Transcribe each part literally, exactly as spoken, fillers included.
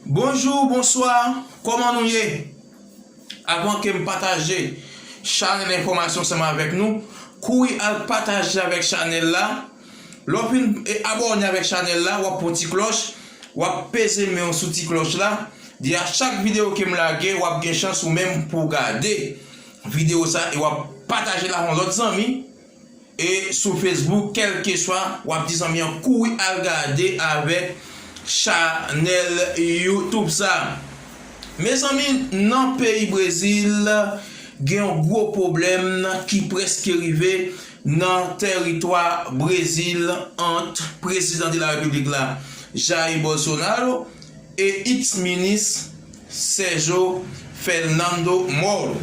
Bonjou, bonswa, kòman nou ye? Avan ke m pataje chanèl enfòmasyon ansanm avèk nou, kouri al pataje avèk chanèl la. Lè w fin, e, abòne avèk chanèl la, w ap pran ti klòch, w ap peze men w sou ti klòch la. Di a chak videyo ke m lage, w ap gen chans ou menm pou w gade videyo sa e w ap pataje l ak yon lòt zanmi. E sou Facebook, kèlkeswa, w ap di zanmi an kouri al gade avèk chanèl YouTube sa. Mezanmi, nan peyi Brezil, gen yon gwo pwoblèm ki prèske rive nan tèritwa Brezil ant prezidan de la repiblik la, Jair Bolsonaro, e eks minis Sérgio Fernando Moro.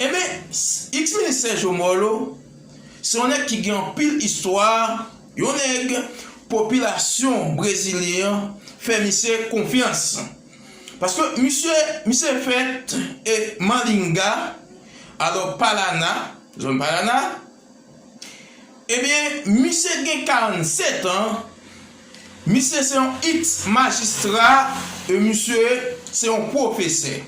Ebyen, eks minis Sérgio Moro se yon nèg ki gen anpil istwa, yon nèg popilasyon brezilyen an fè misye konfyans. Paske misye, misye fèt e Maringá, alò Paraná, zòn Paraná, Ebyen, misye gen karannsèt an, misye se yon eks majistra e misye se yon pwofesè.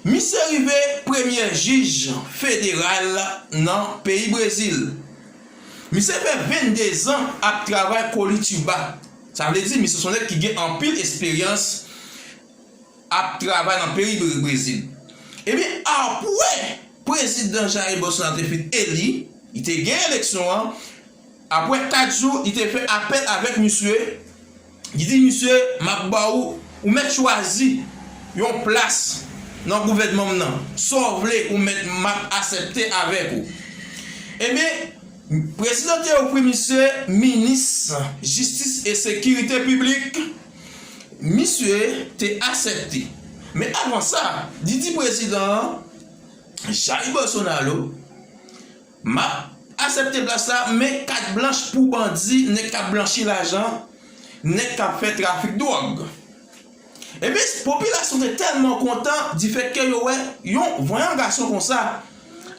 Misye rive premyè jij federal nan peyi Brezil. Misye fè vennde zan ap travay Curitiba. Sa vle di, misye se yon nèg ki gen anpil esperyans ap travay nan peyi Bre-, Brezil. Ebyen, apre prezidan Jair Bolsonaro te fin eli, li te gen eleksyon an, apre kat jou, li te fè apèl avèk misye. Li di misye, "M ap ba ou, ou mèt chwazi yon plas nan gouvènman m nan. Sa w vle, ou mèt, m ap aksepte avèk ou." Ebyen, prezidan te ofri misye minis jistis e sekirite piblik. Misye te aksepte. Men avan sa, li di prezidan an, Jair Bolsonaro, "M ap aksepte plas la, men kat blanch pou bandi, nèg k ap blanchi lajan, nèg k ap fè trafik dwòg." Ebyen, popilasyon te tèlman kontan, difètke yo wè yon vanyan gason konsa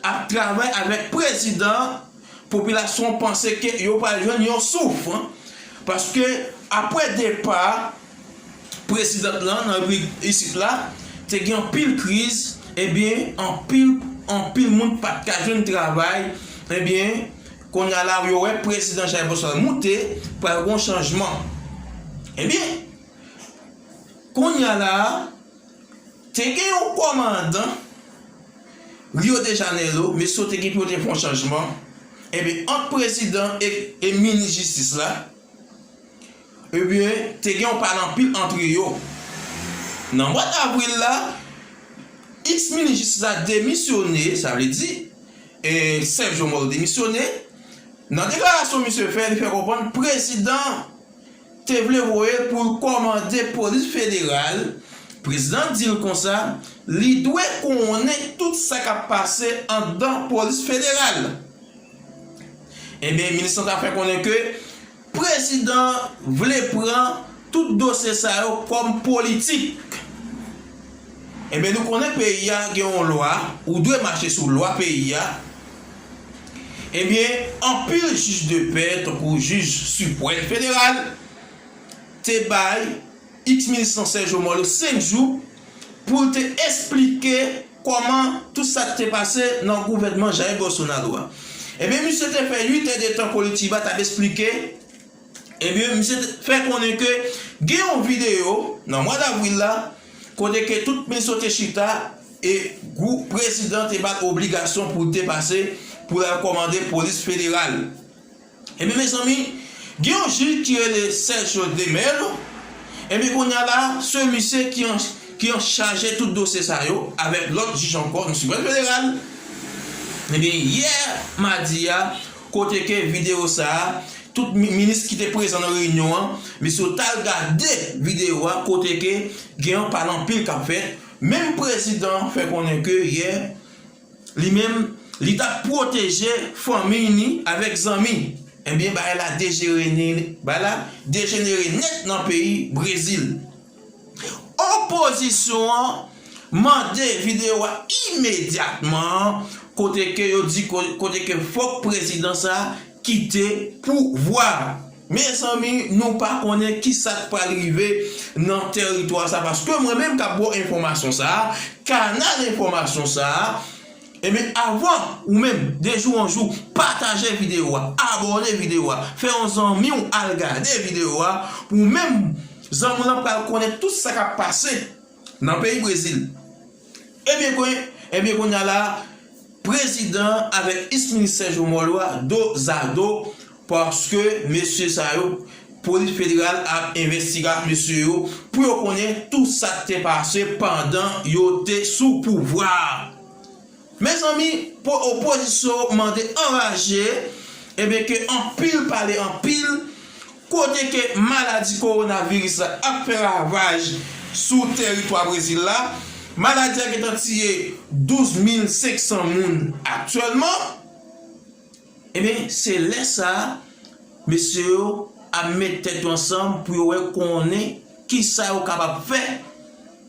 ap travay avèk prezidan an, popilasyon panse ke yo pral jwenn yon souf, paske apre depa prezidan lan nan repiblik isit la, te gen anpil kriz, ebyen, anpil, anpil moun pa t ka jwenn travay, ebyen, kounye a la, yo wè prezidan Jair Bolsonaro moute, pral gen yon chanjman. Ebyen, kounye a la, te gen yon kòmandan Rio de Janeiro, mesye yo te gen pou yo te fè yon chanjman. Ebyen, ant prezidan e, e minis jistis la, ebyen, te gen yon pale anpil ant yo. Nan mwa avril la, eks minis jistis la demisyone, sa vle di, e, Sergio Moro demisyone. Nan deklarasyon misye fè, li fè konprann prezidan te vle voye l pou l kòmande polis federal. Prezidan di l konsa, li dwe konnen tout sa k ap pase anndan polis federal. Ebyen, minis lan ta fè konnen ke prezidan vle pran tout dosye sa yo kòm politik. Ebyen, nou konnen peyi a gen yon lwa, ou dwe mache sou lwa peyi a. Ebyen, anpil jij de pè, tankou jij siprèm federal, te bay eks minis lan Sergio Moro senk jou pou l te esplike kòman tout sa k te pase nan gouvènman Jair Bolsonaro a. Ebyen, misye te fè uit è de tan Curitiba t ap esplike. Ebyen, misye te fè konnen ke gen yon videyo nan mwa davril la, kote ke tout minis yo te chita e gwoup prezidan te ba l obligasyon pou l te pase pou l al kòmande polis federal. Ebyen, mezanmi, gen yon jij ki rele Sergio de Mello. Ebyen, kounye a la, se misye ki an, ki an chaje tout dosye sa yo avèk lòt jij ankò nan Siprèm Federal. Ebyen, yè madi a, kote ke videyo sa a, tout mi-, minis ki te prezan nan reyinyon an, misye yo t al gade videyo a, kote ke gen yon pale anpil k ap fèt. Menm prezidan an fè konnen ke yè, li menm, li t ap pwoteje fanmi ni avèk zanmi. Ebyen, bagay la dejenere, bagay la dejenere nèt nan peyi Brezil. Opozisyon an mande videyo a imedyatman, kote ke yo di ko-, kote ke fòk prezidan sa kite pouvwa a. Mezanmi, nou pa konnen ki sa k pral rive nan teritwa sa, paske mwen menm k ap ba w enfòmasyon sa a, kanal enfòmasyon sa a, ebyen, avan ou menm, de jou an jou, pataje videyo a, abòne videyo a, fè yon zanmi w al gade videyo a, pou menm zanmi w lan pral konnen tout sa k ap pase nan peyi Brezil. Ebyen, kon, ebyen, kounye a la, prezidan avèk eks minis Sergio Moro a, do za do, paske mesye sa yo, polis federal ap envestiga mesye yo pou yo konnen tout sa k te pase pandan yo te sou pouvwa a. Mezanmi, po-, opozisyon mande anraje, ebyen, ke anpil pale anpil, kote ke maladi kowonaviris la ap fè ravaj sou teritwa Brezil la. Maladi a gentan tiye douz mil senk san moun aktyèlman. Ebyen, se lè sa a, mesye yo ap met tèt yo ansanm pou yo wè konnen ki sa yo kapab fè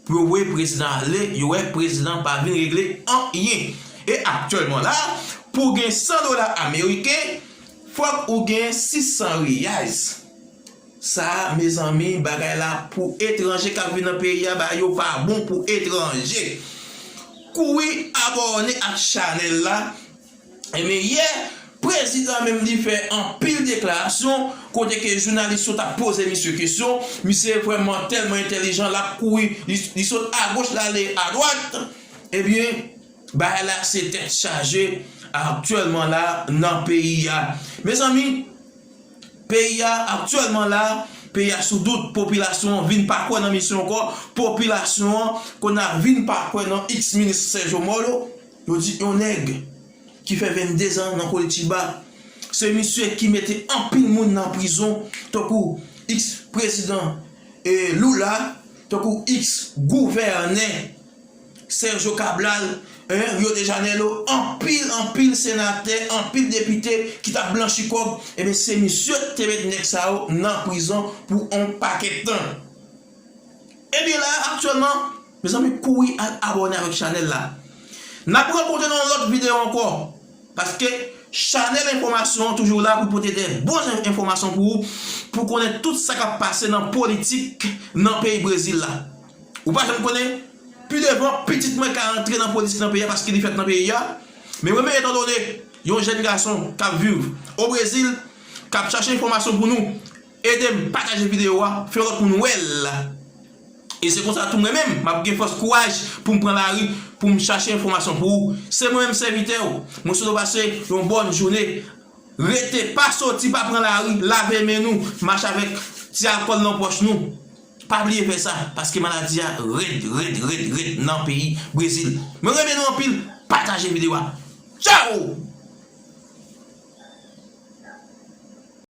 pou yo voye prezidan ale, yo wè prezidan pa vin regle anyen. E aktyèlman la, pou w gen san dola ameriken, fòk ou gen sis san reyals. Sa a, mezanmi, bagay la pou etranje k ap vin nan peyi a, bagay yo pa bon pou etranje. Kouri abòne ak chanèl la. Ebyen, yè, prezidan menm li fè anpil deklarasyon, kote ke jounalis yo t ap poze misye kesyon. Misye vrèman tèlman entèlijan, l ap kouri, li, li sot agoch, l ale adwat. Ebyen, bagay la se tèt chaje aktyèlman la nan peyi a. Mezanmi, peyi a aktyèlman la, peyi a sou dout, popilasyon an vin pa kwè nan misye ankò, popilasyon an kounye a vin pa kwè nan eks minis Sergio Moro, yo di yon nèg ki fè venndezan nan Curitiba, se misye ki mete anpil moun nan prizon, tankou eks prezidan, e, Lula, tankou eks gouvènè Sergio Cabral, en, Rio de Janeiro, anpil, anpil senatè, anpil depite ki t ap blanchi kòb, ebyen, se misye k te met nèg sa yo nan prizon pou yon pakèt tan. Ebyen, la, aktyèlman, mezanmi, kouri al abòne avèk chanèl la. N ap rankontre nan yon lòt videyo ankò, paske chanèl enfòmasyon an toujou la pou pote de bon enfòmasyon pou ou, pou konnen tout sa k ap pase nan politik nan peyi Brezil la. Ou pa janm konnen, pi devan, pitit mwen ka antre nan politik nan peyi a paske li fèt nan peyi a. Men mwen menm, etandone yon jèn gason k ap viv o Brezil, k ap chache enfòmasyon pou nou, ede m pataje videyo a, fè lòt moun wè l. E se konsa tou mwen menm, m ap gen fòs kouraj pou m pran lari, pou m chache enfòmasyon pou ou. Se mwen menm sèvitè w. Mwen swete w pase yon bòn jounen. Rete, pa soti, pa pran lari, lave men nou, mache avèk ti alkòl nan pòch nou. Pa bliye fè sa, paske maladi a rèd, rèd, rèd, rèd nan peyi Brezil. Mwen renmen nou anpil, pataje videyo a. Tchao!